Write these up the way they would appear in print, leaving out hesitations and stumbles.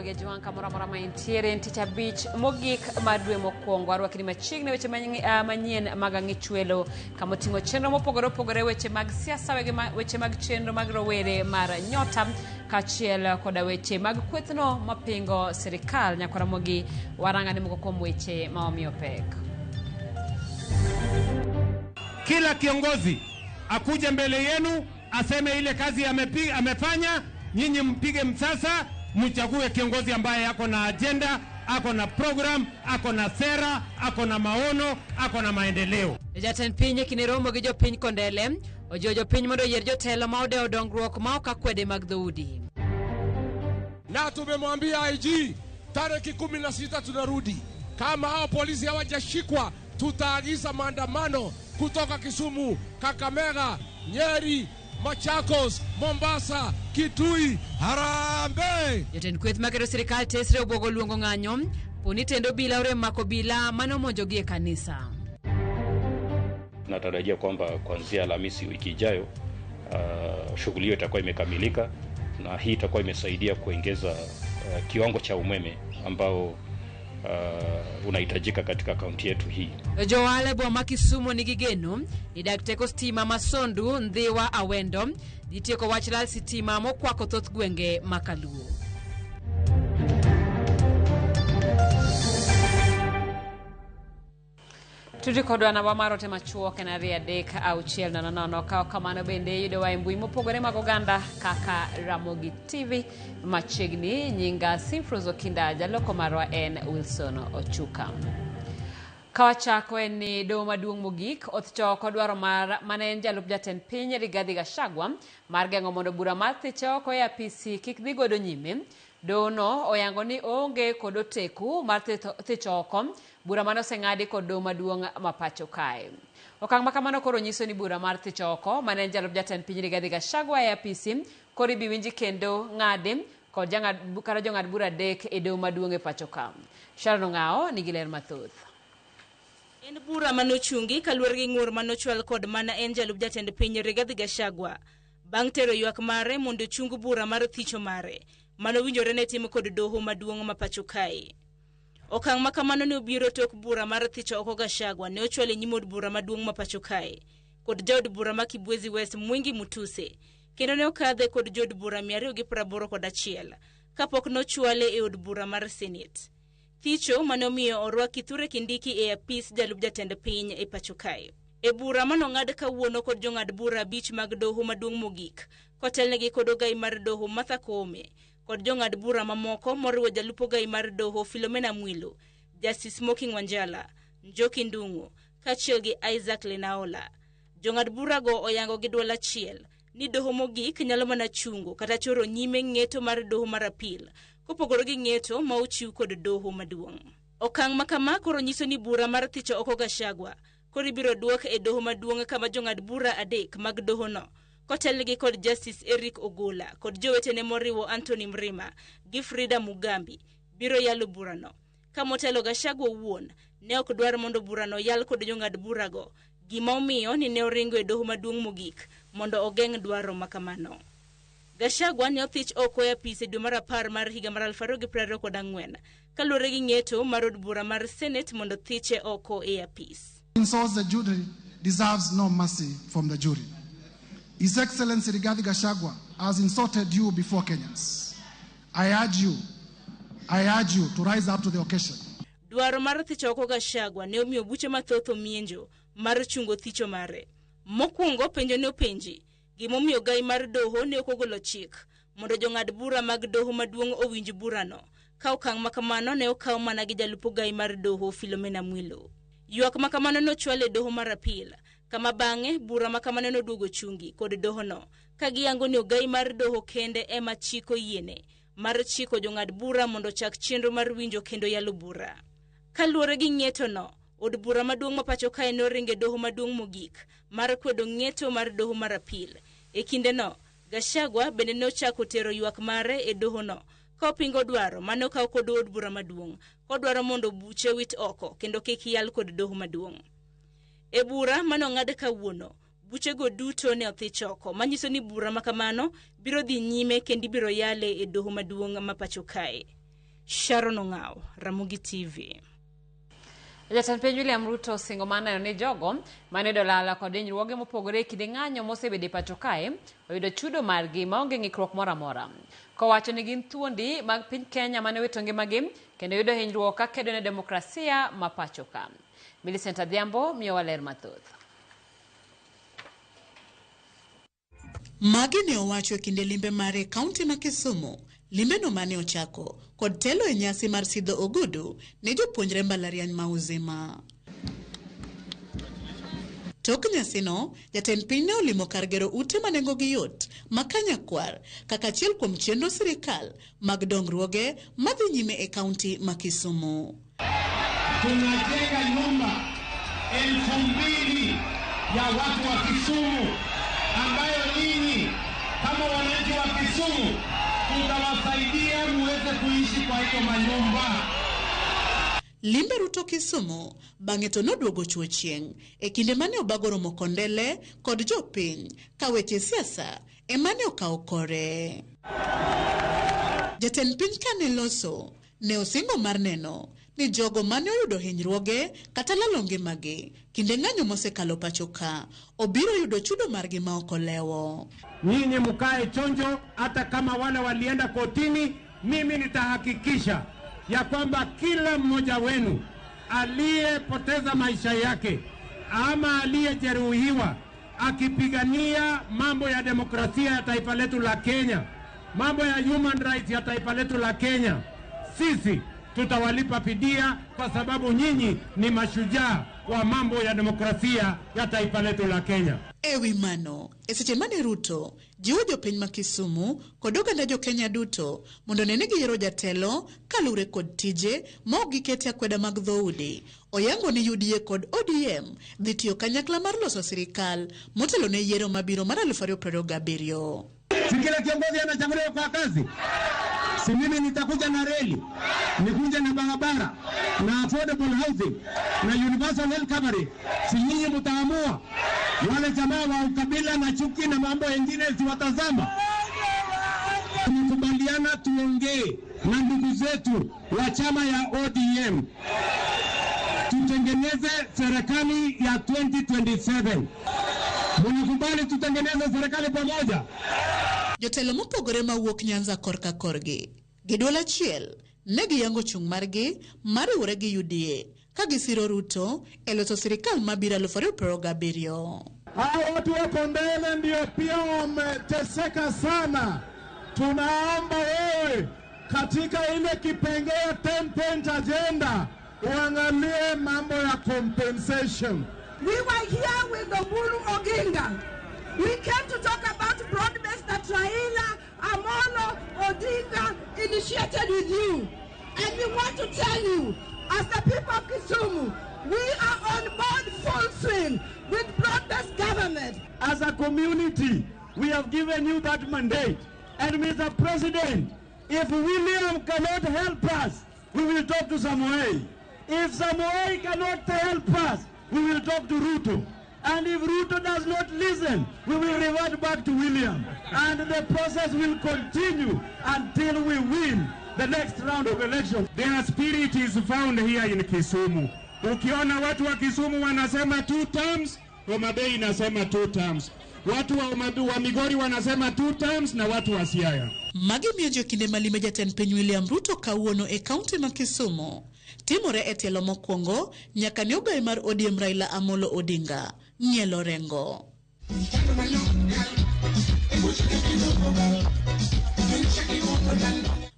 Ramogi Ajwang' kamoro amora ma intiere en tich abich mogik mar dwe mokwongo. Arwakni machiegni weche manyien mag ang'ichwelo kama oting'o chenro mopogore opogore, weche mag siasa, weche mag chenro mag rowere mar Nyota kaachiel koda weche mag kwethno mapingo sirikal. Nyako Ramogi warang'ane moko kuom weche ma wamiyo pek. Kila kiongozi akuje mbele yenu aseme ile kazi amefanya, nyinyi mpige msasa, mchague kiongozi ambaye ako na agenda, ako na program, ako na sera, ako na maono, ako na maendeleo. Jatend piny e kinde romo gi jopiny Kondele ojiwo jopiny mondo oyier jotelo ma odewo dongruok ma ok akwede mag dhoudi. Na tumemwambia IG tarehe 16 tunarudi. Kama hao polisi hawajashikwa, tutaagiza maandamano kutoka Kisumu, Kakamega, Nyeri, Machakos, Mombasa, Kitui. Harambee! Jotend kweth maketo sirikal tesre obwogo luongo ng'anyo poni tend obila orem mako obila mane omonjogi e kanisa. Tunatarajia kwamba kuanzia Alhamisi wiki ijayo, shughuli hiyo itakuwa imekamilika na hii itakuwa imesaidia kuongeza kiwango cha umeme ambao unahitajika katika kaunti yetu hii. Jo ohala e boma ma Kisumu nigi geno ni dag teko stima ma Sondu, Ndhiwa, Awendo dhi tieko wach lal sitima mokwako thoth gwenge ma Kaluo. Tudi kodwa namba mar ote machuok en 23600. Ka ok kamano bende yudowa e mbui mopogore mag oganda kaka Ramogi TV machiegni. Nyinga Simfrose Okinda, jaloko marwa en Wilson Ochuka. Kawachako en ni doho maduong' mogik othicho oko dwaro mar mane en jalup jatend piny Rigathi Gachagua mar geng'o mondo bura mar thiche oko e apisi kik dhi godo nyime. Dohono oyango ni oonge kod oteku mar thicho oko bura mane oseng'adi kod doho maduong' ma pacho kae. Okang' ma kamano koro nyiso ni bura mar thicho oko mane en jalup jatend piny Rigathi Gachagua e apisi koro ibi winji kendo ng'adi kod kata jong'ad bura 3 e doho maduong' e pacho ka. Sharon Ong'awo nigi ler mathoth. En bura manochungi kaluwore gi ng'ur manochwal kod mana en jalup jatend piny Rigathi Gachagua bang' tero ywak mare mondo ochung bura mar thicho mare manowinjore ne tim kod doho maduong' ma pacho kae. Okang' ma kamano ne obiro tok bura mar thicho oko Gachagua ne ochwal e nyim od bura maduong' ma pacho kae kod jaod bura ma Kibwezi West Mwingi Mutuse kendo ne okadhe kod jood bura 281 kapok nochwale e od bura mar Senate. Thicho mane omiyo orwak Kithure Kindiki e apis jalup jatend piny e pacho kae. E bura manong'ad kawuono kod jong'ad bura 5 mag doho maduong' mogik kotelnegi kod ogai mar doho Martha Koome kod jong'ad bura mamoko moriwo jalup ogai mar doho Philomena Mwilu, Justice Smoking Wanjala, Njoki Ndung'u kaachiel gi Isaac Lenaola. Jong'ad burago oyango gi dwol achiel ni doho mogik nyalo mana chungo kata choro nyime ng'eto mar doho mar apil kopogore gi ng'eto ma ochiw kod doho maduong'. Okang' ma kama koro nyiso ni bura mar thicho oko Gachagua koro ibiro duok e doho maduong' kama jong'ad bura 3 mag dohono kotelnegi kod Justice Eric Ogola kod jowetene moriwo Anthony Mrima gi Frida Mugambi biro yalo burano. Ka motelo Gachagua owuon ne ok dwar mondo burano yal kod jong'ad burago, gima omiyo ni ne oringo e doho maduong' mogik mondo ogeng' dwaro ma kamano. Gachagua ne othich oko e apis e dwe mar 10 mar higa mar 2024 kaluwore gi ng'eto mar od bura mar Senate mondo thiche oko e apis. Insults the jury deserves no mercy from the jury. His Excellency Rigathi Gachagua has insulted you before Kenyans. I urge you to rise up to the occasion. Dwaro mar thicho oko Gachagua ne omiyo buche mathoth omienjo mar chungo thicho mare. Mokwongo penjo ne openji gimomiyo gai mar doho ne ok ogolo chik mondo jong'ad bura mag doho maduong' owinj burano, ka okang' ma kamano ne okaw mana gi jalup ogai mar doho Philomena Mwilu. Ywak ma kamano nochwal e doho mar apil, kama bang'e bura ma kamano noduogo chungi kod dohono, ka giyango ni ogai mar doho kende ema chik oyiene mar chiko jong'ad bura mondo ochak chenro mar winjo kendo yalo bura. Kaluwore gi ng'etono, od bura maduong' ma pacho kae noringo e doho maduong' mogik mar kwedo ng'eto mar doho mar apil. E kindeno, Gachagua bende ne ochako tero ywak mare e dohono ka opingo dwaro mane okaw kod od bura maduong' kodwaro mondo buche wit oko kendo kik yal kod doho maduong'. E bura mane ong'ad kawuono, buchego duto ne othich oko, manyiso ni bura ma kamano biro dhi nyime kendo ibiro yale e doho maduong' ma pacho kae. Sharon Ong'aw, Ramogi TV. Jatend piny William Ruto osingo mar neno ni jogo mane oyudo lala kod hinyruoge mopogore e kinde ng'anyo mosebedo e pacho kae oyudo chudo margi maonge ng'ikruok moro amora. Kowacho ni gin thuondi mag piny Kenya mane owito ngimagi kendo yudo hinyruok ka kedo ne demokrasia ma pacho ka. Millicent Adhiambo miyowa ler mathoth. Magi ne owacho e kinde limbe mare e kaunti ma Kisumu, limbeno mane ochako kod telo e nyasi mar sidho ogudu ne jopuonjre mbalariany ma Uzima. Tok nyasino, jatend piny ne olimo kar gero ute ma nengogi yot ma Kanyakwar kaka achiel kuom chenro sirikal mag dongruoge madhi nyime e kaunti ma Kisumu. Tunajenga nyumba 2000 ya watu wa Kisumu ambayo nyinyi kama wananchi wa Kisumu tutawasaidia muweze kuishi kwa hiyo manyumba. Limbe Ruto Kisumu bang'e to noduogo chuo chieng' e kinde mane obago romo Kondele kod jopiny ka weche siasa ema ne okawo kore. Jatend piny kane loso ne osingo mar neno ni jogo mane oyudo hinyruoge kata lalo ngimagi kinde ng'anyo mosekalo pacho ka obiro yudo chudo margi ma ok olewo. Nyinyi mkae chonjo, hata kama wale walienda kotini, mimi nitahakikisha ya kwamba kila mmoja wenu aliyepoteza maisha yake ama aliyejeruhiwa akipigania mambo ya demokrasia ya taifa letu la Kenya, mambo ya human rights ya taifa letu la Kenya, sisi tutawalipa fidia kwa sababu nyinyi ni mashujaa wa mambo ya demokrasia ya taifa letu la Kenya. E wi mano, e seche mane Ruto jiwo jopiny ma Kisumu kod oganda jo Kenya duto mondo ne ni giyiero jatelo kaluwore kod tije ma ok giketi akweda mag dhoudi. Oyango ni UDA kod ODM dhi tiyo kanyakla mar loso sirikal motelo ne yiero mabiro mar 2027. Si kila kiongozi anachaguliwa kwa kazi. Si mimi nitakuja na reli, nikuja na barabara, na affordable housing, na universal health coverage. Si nyinyi mtaamua. Wale jamaa wa ukabila na chuki na mambo mengine siwatazama. Tumekubaliana tuongee na ndugu zetu wa chama ya ODM. Tutengeneze serikali ya 2027. Mnakubali tutengeneze serikali pamoja? Jotelo mopogore mawuok Nyanza korka korgi gi duol achiel ne giyango chung' margi mar riwore gi UDA ka gisiro Ruto e loso sirikal mabiro 2027. Hao watu wa Kondele ndio pia wameteseka sana. Tunaomba wewe katika ile kipengee 10 point agenda uangalie mambo ya compensation. We were here with Oburu Oginga. We came to talk about broad-based that Raila Amolo Odinga initiated with you. And we want to tell you, as the people of Kisumu, we are on board full swing with broad-based government. As a community, we have given you that mandate. And Mr. President, if William cannot help us, we will talk to Samoei. If Samoei cannot help us, we will talk to Ruto. And if Ruto does not listen, we will revert back to William. And the process will continue until we win the next round of elections. Their spirit is found here in Kisumu. Ukiona watu wa Kisumu wanasema 2 terms, Homa Bay inasema 2 terms. Watu wa Migori wanasema 2 terms na watu wa Siaya. Magi miyo kinde malime jatend piny William Ruto kawuono e kaunti ma Kisumu. Timore e tielo mokwongo nyaka ne ogai mar ODM Raila Amolo Odinga nyielo Rengo.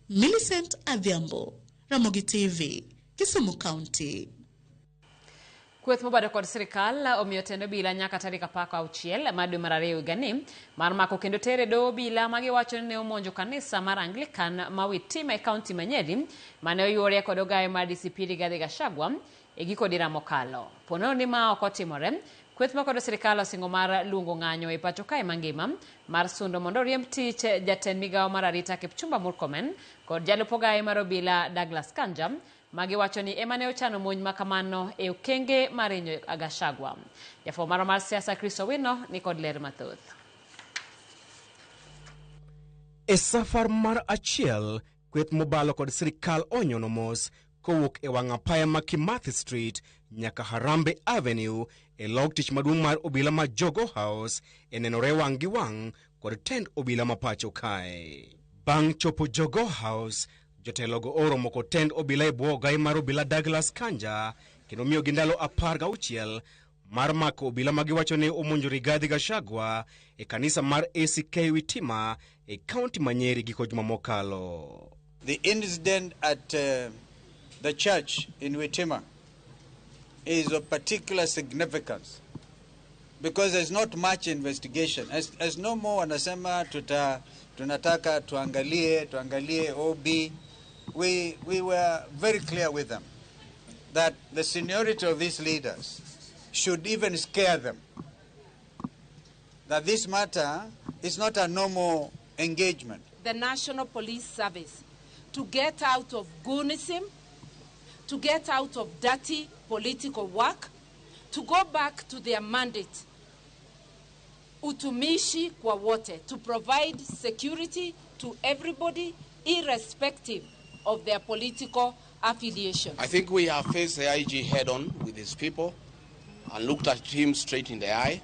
Millicent Adhiambo, Ramogi TV, Kisumu County. Kweth mobado kod sirikal omiyo tend obila nyaka tarik 16 mar dwe mar ariyo higani mar mako kendo tere doho obila magiwacho ni ne omonjo kanisa mar Anglican ma Witima e kaunti ma Nyeri mane oyuore kod ogayo mar DCP Rigathi Gachagua e giko dira mokalo. Ponono ni ma ok otimore, kweth makodo sirikal osingo mar luongo ng'anyo e pacho kae mangima mar sundo mondo oriemb tich jatend migawo mar arita Kipchumba Murkomen kod jalup ogayo mar obila Douglas Kanja magiwacho ni ema ne ochano monj makamano e okenge mar hinyo Gachagua. Jafwambo marwa mar siasa Chris Owino ni kod ler mathoth. E safar mar achiel, Kweth mobalo kod sirikal onyono mos kowuok e wang' apaya ma Kimathi Street nyaka Harambee Avenue e log tich maduong' mar obila ma Jogoo House e nenore wang' gi wang' kod tend obila ma pacho kae. Bang' chopo Jogoo House, jotelogo oromo kod tend obila e bwo ogai mar obila Douglas Kanja kendo miyogi ndalo 16 mar mako obila ma giwacho ni omonjo Rigathi Gachagua e kanisa mar ACK Witima e kaunti ma Nyeri giko juma mokalo. The incident at the church in Witima is of particular significance because there's not much investigation. As no more wanasema tuta, tunataka tuangalie, tuangalie OB. We were very clear with them that the seniority of these leaders should even scare them. That this matter is not a normal engagement. The National Police Service to get out of goonism, to get out of dirty political work, to go back to their mandate, utumishi kwa wote, to provide security to everybody irrespective of their political affiliation. I think we have faced the IG head on with his people and looked at him straight in the eye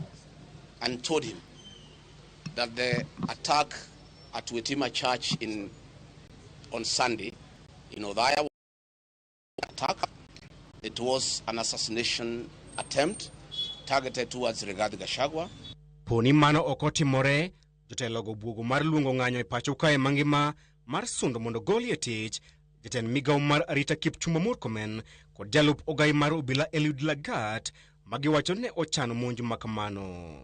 and told him that the attack at Witima Church on Sunday in Othaya attack, it was an assassination attempt targeted towards Rigathi Gachagua. Poni mano ok otimore, jotelogo buogo mar luongo ng'anyo e pacho kae mangima mar sundo mondo golie tich jatend migawo mar arita Kipchumba Murkomen kod jalup ogai mar obila Eliud Lagat magiwacho ne ochano monj makamano.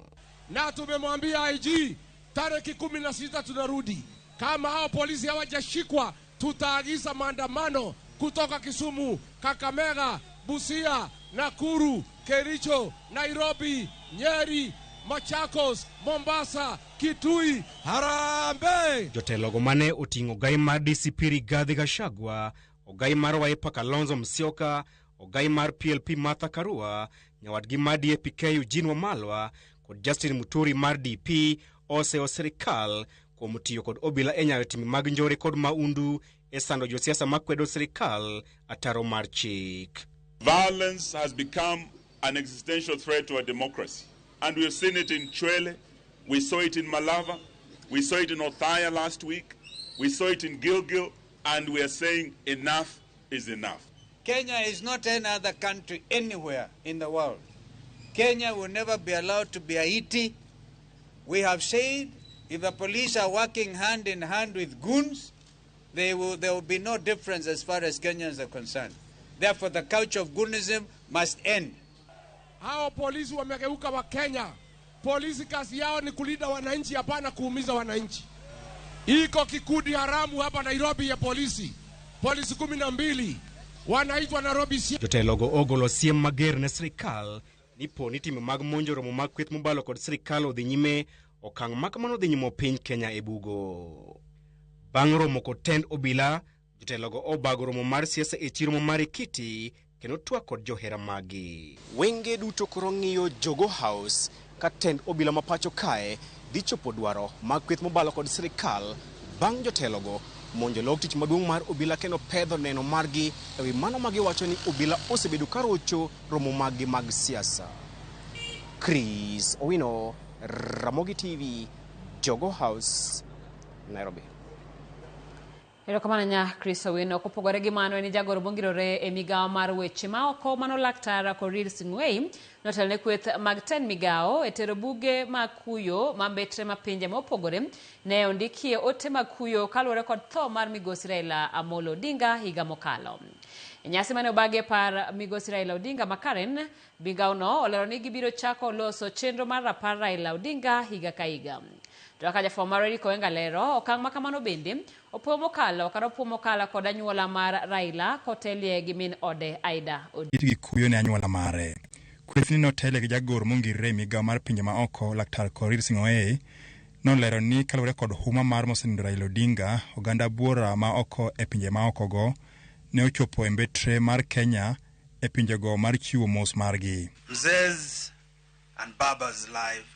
Na tumemwambia IG tariki 16 tunarudi. Kama hao polisi hawajashikwa, tutaagiza maandamano kutoka Kisumu, Kakamega, Busia, Nakuru, Kericho, Nairobi, Nyeri, Machakos, Mombasa, Kitui. Harambee! Jotelogo mane oting'o ogai mar DCP Rigathi Gachagua, ogai mar Wiper Kalonzo Musyoka, ogai mar PLP Martha Karua, nyawadgi mar DAP-K Eugene Wamalwa kod Justin Muturi mar DP oseyo sirikal kuom tiyo kod obila e nyayo timbe mag njore kod maundu e sando josiasa makwedo sirikal ataro mar chik. Violence has become an existential threat to our democracy. And we have seen it in Chwele, we saw it in Malava, we saw it in Othaya last week, we saw it in Gilgil, and we are saying enough is enough. Kenya is not any other country anywhere in the world. Kenya will never be allowed to be Haiti. We have said if the police are working hand in hand with goons, there will be no difference as far as Kenyans are concerned. Therefore, the culture of goonism must end. Hao polisi wamegeuka wa Kenya. Polisi kazi yao ni kulinda wananchi, hapana kuumiza wananchi. Iko kikundi haramu hapa Nairobi ya polisi. Polisi 12 wanaitwa Nairobi. Jotelogo ogolo siem mager ne sirikal ni po ni timbe mag monjo romo mag kweth mobalo kod sirikal odhi nyime okang' ma kamano dhi nyumo piny Kenya e bugo. Bang' romo kod tend obila, jotelogo obago romo mar siasa e chiro ma Marikiti kendo twak kod johera magi. Wenge duto koro ng'iyo Jogoo House ka tend obila ma pacho kae dhi chopo dwaro mag kweth mobalo kod sirikal bang' jotelogo monjo log tich maduong' mar obila kendo pedho neno margi ewi mano ma giwacho ni obila osebedo ka rocho romo maggi mag siasa. Chris Owino, Ramogi TV, Jogoo House, Nairobi. Erokamano nya Chris Owino. Kopogore gi mano, en jagoro mongirore e migawo mar weche maoko mano laktar Korir Sing'oei notelo ne kweth mag tend migawo e tero buge mag kuyo ma mbetre ma pinje mopogore ne ondikie ote mag kuyo kaluwore kod tho mar migosi Raila Amolo Odinga higa mokalo. E nyasi mane obagi e par migosi Raila Odinga ma Karen, migawono olero ni gibiro chako loso chenro mar rapar Raila Odinga higa ka higa. To kaka jafwambo mar Eric Oenga lero, okang' ma kamano bende opuo mokalo kata opuo mokalo kod anyuola mar Raila kotelie gi min ode Aida Odinga. Gi kuyo ne anyuola mare. Kwethni notele gi jagoro mongirore e migawo mar pinje ma oko Laktar Korir Sing'oei nolero ni kaluwore kod huma mar mosenindo Raila Odinga, oganda buora ma oko e pinje ma oko go ne ochopo e mbetre mar Kenya e pinjego mar chiwo mos margi. Mzee's and Baba's life,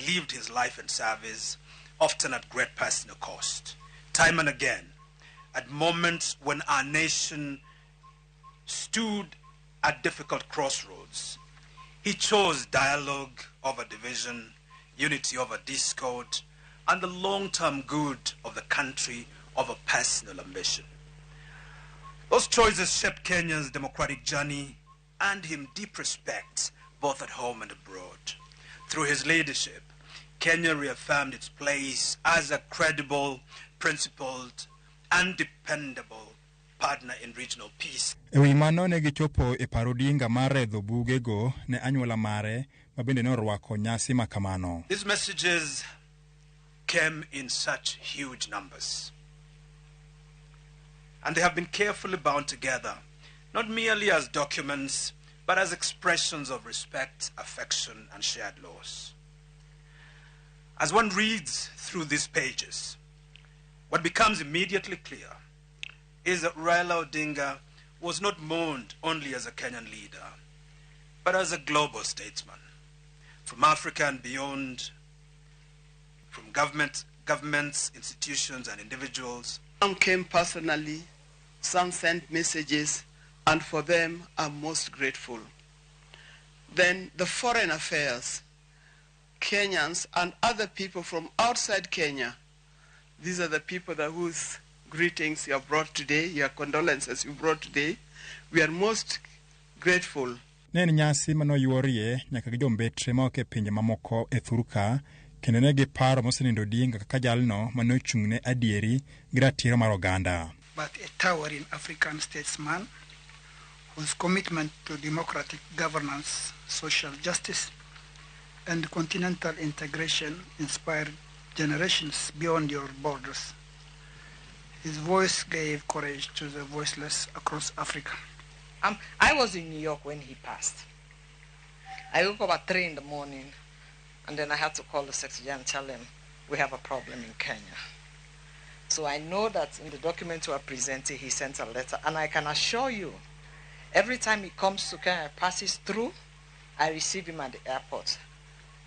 lived his life in service, often at great personal cost. Time and again, At moments when our nation stood at difficult crossroads, he chose dialogue over division, unity over discord, and the long-term good of the country over personal ambition. Those choices shaped Kenya's democratic journey and him deep respect both at home and abroad. Through his leadership, Kenya reaffirmed its place as a credible, principled, and dependable partner in regional peace. E wi mano ne gichopo e paro Odinga mar redho bugego ne anyuola mare ma bende ne orwako nyasi ma kamano. These messages came in such huge numbers. And they have been carefully bound together, not merely as documents, but as expressions of respect, affection, and shared loss. As one reads through these pages, what becomes immediately clear is that Raila Odinga was not mourned only as a Kenyan leader, but as a global statesman. From Africa and beyond, from governments, institutions, and individuals. Some came personally, some sent messages, and for them, I'm most grateful. Then the foreign affairs, Kenyans and other people from outside Kenya. These are the people that whose greetings you have brought today, your condolences you brought today. We are most grateful. Ne en nyasi manoyuorie nyaka gi jombetre ma ok e pinje mamoko e thurka kendo ne giparo mosenindo Odinga kaka jalno mane ochung' ne adieri gi ratiro mar oganda. But a towering African statesman whose commitment to democratic governance, social justice, and continental integration inspired generations beyond your borders. His voice gave courage to the voiceless across Africa. I was in New York when he passed. I woke up at 3 in the morning, and then I had to call the secretary and tell him we have a problem in Kenya. So I know that in the document we are presenting, he sent a letter, and I can assure you, every time he comes to Kenya, passes through, I receive him at the airport.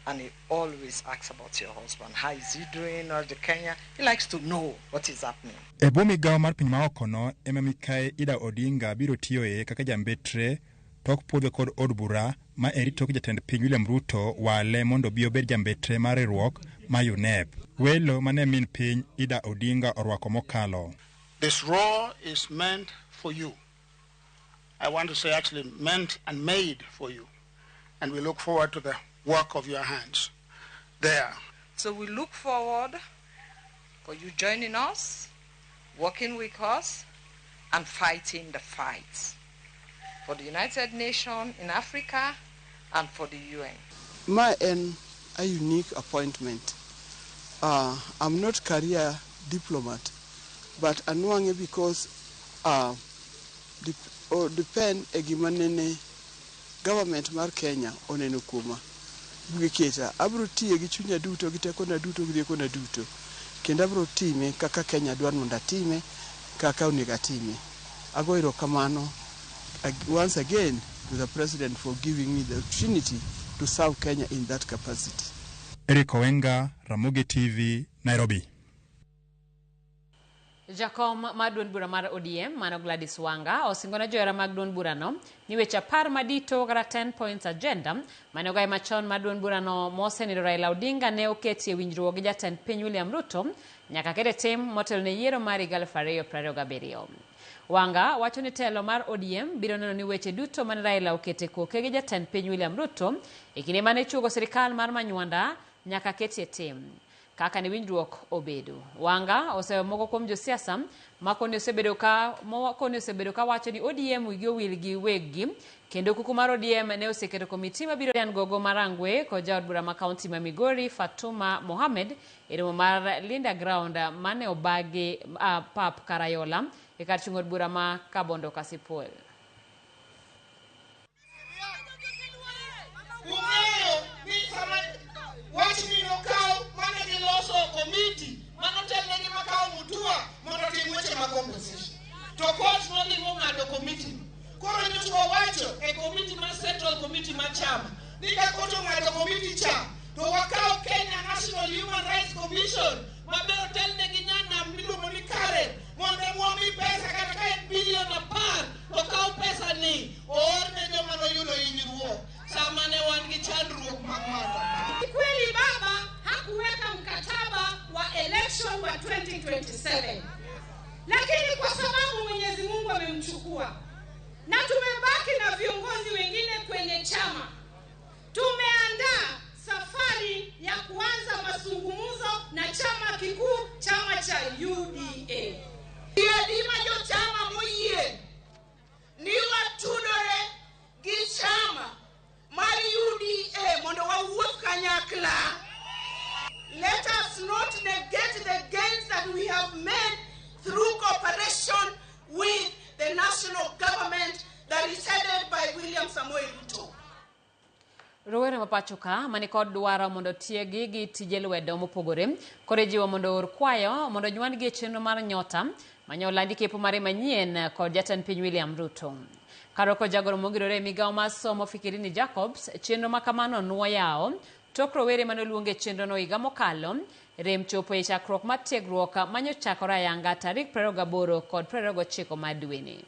And he always asks about your husband. How is he doing? Or the Kenya? He likes to know what is happening. E bwo migawo mar piny maokono ema Mikai Ida Odinga biro tiyoe kaka jambetre tok puodho kod od bura ma eri tok jatend piny William Ruto wale mondo obi obed jambetre mar riwruok ma UNEP. Welo mane min piny Ida Odinga orwako mokalo. This role is meant for you. I want to say actually meant and made for you. And we look forward to the work of your hands there. So we look forward for you joining us, working with us, and fighting the fights for the United Nations in Africa and for the UN. My en a unique appointment. I'm not career diplomat, but anwang'e because depend e gima nene government mar Kenya oneno kuoma giketa. Abro tiye gi chunya duto, gi tekona duto, gi riekona duto, kendo abro time kaka Kenya dwaro mondo atime, kaka onego atime. Ago erokamano once again to the president for giving me the opportunity to serve Kenya in that capacity. Eric Owenga, Ramogi TV, Nairobi. Jakom mar duond bura mar ODM mano Gladys Wanga osingo ne johera mag duond burano ni weche 10 madito kata 10 points agenda mane ogayi machon mar duond burano mosenindo Raila Odinga ne oketie winjruok gi jatend piny William Ruto nyaka kete tim motelo ne yiero mar higa 2027. Wanga wacho ni telo mar ODM biro neno ni weche duto mane Raila okete koke gi jatend piny William Ruto e kinde mane chuogo sirikal mar Manywanda nyaka ketie tim kaka ne winjruok obedo. Wanga oseyo moko kuom josiasa ma koni osebedo ka wacho ni ODM wigi owil gi weggi kendo kuku mar ODM ne oseketo komiti mabiro Dian Gogo Marangwe kod jaod bura ma kaunti ma Migori Fatuma Mohamed e romo mar Linda Ground mane obagi pap Karayola e kar chung' od bura ma Kabondo Kasipul. Komiti manotelnegi makawo Mutua mondo otim weche mag compensation to court nodhi mong'ado komiti koro nyocha wawacho e komiti mar central committee mar chama ni ka court ong'ado komiti cha to wakaw Kenya National Human Rights Commission mabiro telnegi nyanam miluongo ni Karen Mondo emomi pesa kata ka en bilion 10 to kaw pesa ni oor ne joma noyudo hinyruok sama ne wan gi chandruok mag maandamano. Kweli baba hakuweka mkataba wa election wa 2027, lakini kwa sababu Mwenyezi Mungu amemchukua na tumebaki na viongozi wengine kwenye chama, tumeandaa safari ya kuanza mazungumzo na chama kikuu, chama cha UDA. Adima jochama moyie ni watudore gi chama mar UDA mondo wawuoth kanyakla. Let us not negate the gains that we have made through cooperation with the national government that is headed by William Samoei Ruto. Rowere ma pacho ka mani kod dwaro mondo tiegi gi tije lwedo mopogore koro ijiwo mondo oor kwayo mondo onywandgi e chenro mar Nyota manyolandi kepo mare manyien kod jatend piny William Ruto. Karoko jagoro mongirore e migawo mar somo Fikirini Jacobs, chenro ma kamano nuo yawo tok rowere mane oluong e chenrono higa mokalo rem chopo e chakruok mar tiegruok manyochakore ayanga tarik 28 kod 29 mar dweni.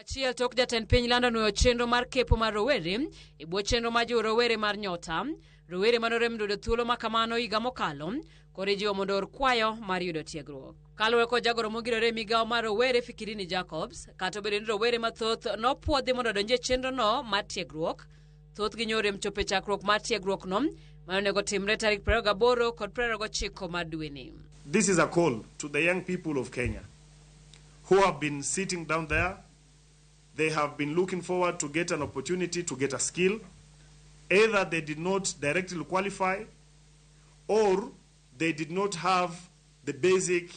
Achiel tok jatend piny lando nuoyo chenro mar kepo mar rowere e bwo chenro mar jiwo rowere mar Nyota. Rowere manorem yudo thuolo ma kamano higa mokalo koro ijiwo mondo oor kwayo mar yudo tiegruok. Kaluwore kod jagoro mongirore e migawo mar rowere Fikirini Jacobs, kata obedo ni rowere mathoth nopuodhi mondo odonji e chenrono mar tiegruok, thothgi nyorem chopo e chakruok mar tiegruokno mane onego timre tarik 28 kod 29 mar dweni. This is a call to the young people of Kenya who have been sitting down there. They have been looking forward to get an opportunity to get a skill. Either they did not directly qualify or they did not have the basic,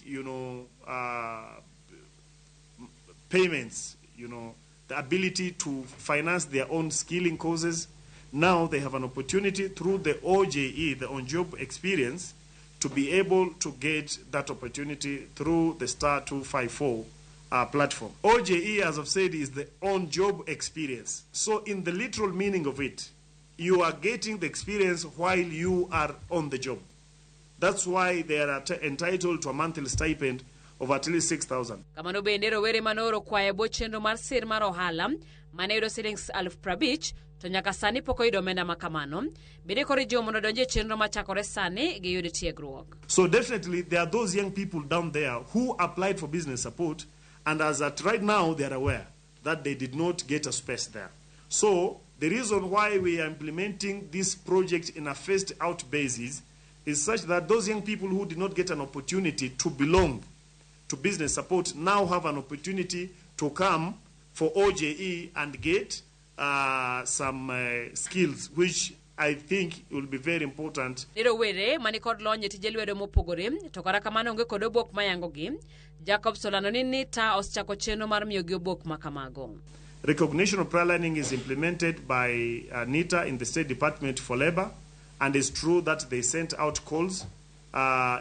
payments, the ability to finance their own skilling courses. Now they have an opportunity through the OJE, the on-job experience, to be able to get that opportunity through the star 254 platform. OJE, as I've said, is the on-job experience. So in the literal meaning of it, you are getting the experience while you are on the job. That's why they are entitled to a monthly stipend of at least 6,000. Kamano bende rowere manooro kwayo e bwo chenro mar sir mar ohala mane yudo silings 50,000 to nyaka sani pok oyudo omenda ma kamano. Bende koro ijiwo mondo odonji e chenro machakore sani giyud tiegruok. So definitely there are those young people down there who applied for business support, and as at right now they are aware that they did not get a space there. So the reason why we are implementing this project in a phased out basis is such that those young people who did not get an opportunity to belong to business support now have an opportunity to come for OJE and get some skills, which I think will be very important. Ni rowere mani kod lony e tije lwedo mopogore, to kata kamano onge kod obok mayangogi. Jacobs olando ni NITA osechako chenro mar miyogi obok ma kamago. Recognition of prior learning is implemented by NITA in the State Department for Labor, and it's true that they sent out calls,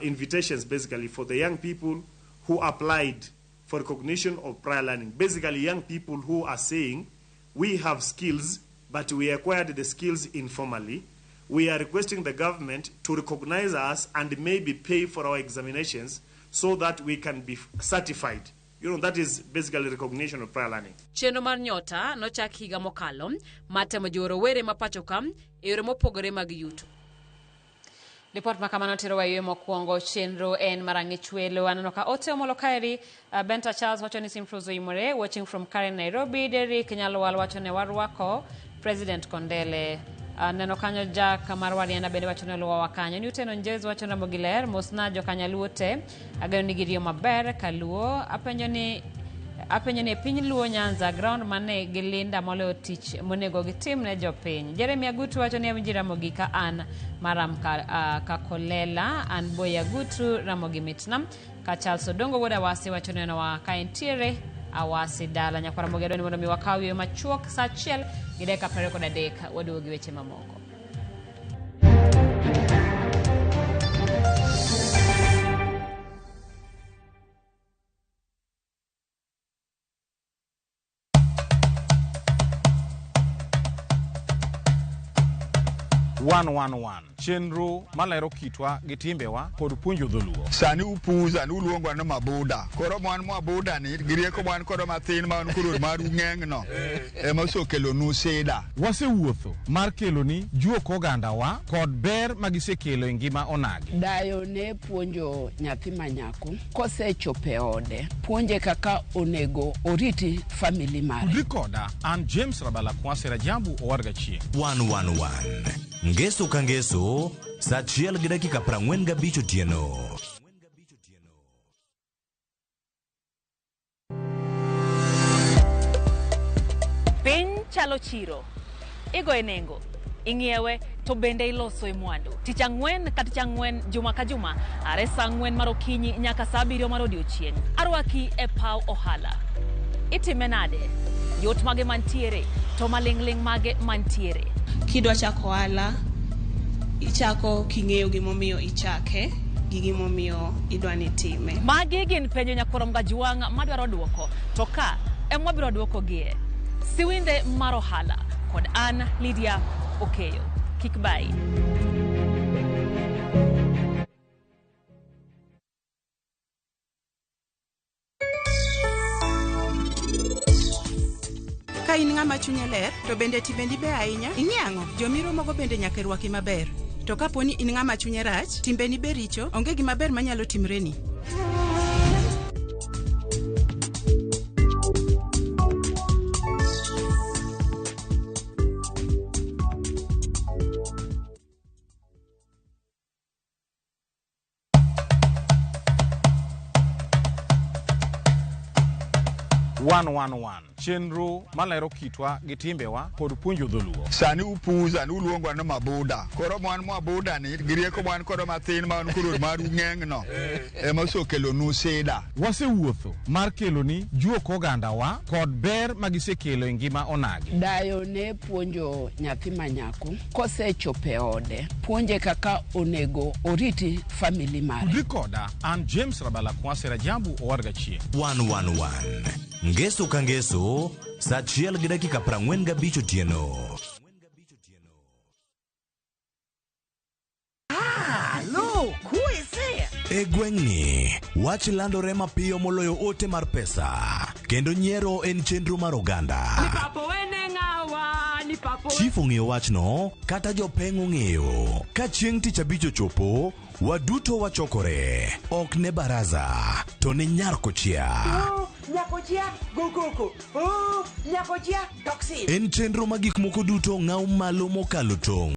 invitations basically for the young people who applied for recognition of prior learning. Basically young people who are saying, we have skills, but we acquired the skills informally. We are requesting the government to recognize us and maybe pay for our examinations so that we can be certified. That is basically recognition of prior learning. Chenro mar Nyota nochak higa mokalo mar temo jiwo rowere ma pacho ka e yore mopogore mag yuto. Ripot ma kamano terowa e yweyo mokwongo. Chenro en mar ang'ich welo. Aneno ka ote omolo kaeri. Benta Charles wacho ni Simfruz oimore, watching from Karen, Nairobi. Derrick Nyalwal wacho ne warwako President Kondele. Neno kanyo Jack mar Wariana bende wacho ni oluwowa kanyo. Newton Onjez wacho ni Ramogi ler, mosna jokanyaluo te. Ageno ni giriyo maber kaluo. Apenjo ni e piny Luo Nyanza ground mane gilinda moloyo tich monego gitim ne jopiny. Jeremy Agutu wacho ni awinji Ramogi ka an maram Kakolela, an Boy Agutu Ramogi mitna. Ka Charles Odongo wuod Awasi wacho ni wa ka entiere Awasi dala. Nyakwar Ramogi adwani mondo mi wakaw yweyo machuok saa 1:23 waduogo gi weche mamoko. 111 chenro malero kitwa gi timbewa kod puonjo dholuo. Sani upuza ni uluongwa ni mabuda. Koro mwan mabuda ni gi rieko mwan kodo mathin ma wan koro maru ng'eng' ema osekelonu sida. Wasewuotho mar keloni juok ogandawa kod ber magisekelo e ngima onagi. Dayo ne puonjo nyathi ma nyako kosechopo e ode, puonje kaka onego oriti family mare. Tudri koda an James Rabala Kwasi Rajabu Owadga Chieng'. 111 Ngeso ka ngeso saa 1:45 otieno. Piny chalo chiro. Igoye nengo, ing'iewe to bende iloso e mwandu. Tich ang'wen ka tich ang'wen juma ka juma are saa 4 mar okinyi nyaka saa 7 mar odiochieng'. Arwaki e paw ohala. Itime nade? Yot mage mantiere to maling'ling' mage mantiere. Kidwa chako ohala, ichako king'eyo gimomiyo ichake gi gimomiyo idwa ni itime. Magi gin penjo nyakurom Gajuang' madwaro duoko, to ka ema wabiro duokogie. Siwinde mar ohala kod an Lydia Okeyo. Kik bai. Ka in ng'ama chunye ler, to bende timbeni beyo ahinya, ing'e ang'o? Jomiromogo bende nyaka rwaki maber. To kapo ni in ng'ama chunye rach, timbeni be richo, onge gima ber manyalo timreni. Chenro malero kitwa gi timbewa kod puonjo dholuo. Sani upuza ni uluongwa ni mabuda. Koro mwan mabuda ni gi rieko mwan kodo mathin ma wan koro maru ng'eng' ema osekelonu sida. Wasewuotho mar keloni juok ogandawa kod ber magisekelo e ngima onagi. Dayo ne puonjo nyathi ma nyako kosechopo e ode, puonje kaka onego oriti family mare. Tudri koda an James Rabala Kwasi Rajabu Owadga Chieng'. 111 Ngeso ka ngeso saa 1:45 otieno. Look, who is there? E gweng'ni, wach landore mapiyo moloyo ote mar pesa, kendo nyiero en chenro mar oganda. Chief ong'eyo wachno, kata jopeng' ong'eyo. Ka chieng' tich abich ochopo, waduto wachokore. Ok ne baraza, to ne nyar kochia. Nyakochia, go koko. Oh, nyakochia, toxin. En chenro ma gik moko duto ng'aw malo mokalo tong'.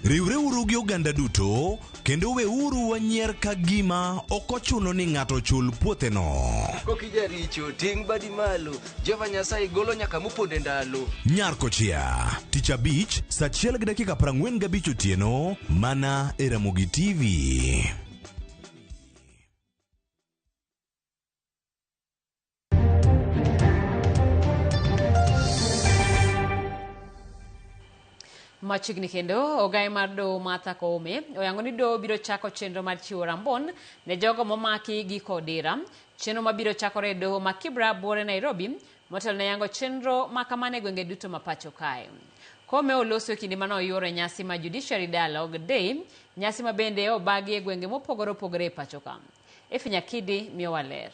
Riwreuru gi oganda duto kendo weuru wanyier ka gima ok ochuno ni ng'ato chul puotheno. Kokijaricho ting' badi malo, Jehova Nyasaye golo nyaka moponde ndalo. Nyar kochia, tich abich, saa 1:45 otieno, mana e Ramogi TV. Machiegni kendo, ogaye mar doho Martha Koome oyango ni doho biro chako chenro mar chiwo rambon ne jogo momaki gi kodira. Chenro mabiro chakore e doho ma Kibra buore Nairobi motelo ne yango chenro ma kamano e gwenge duto ma pacho kae. Koome oloso e kinde mane oyuoro e nyasi ma Judiciary Dialogue Day, nyasi ma bende obagi e gwenge mopogore opogore e pacho ka. Efi Nyakidi miyowa ler.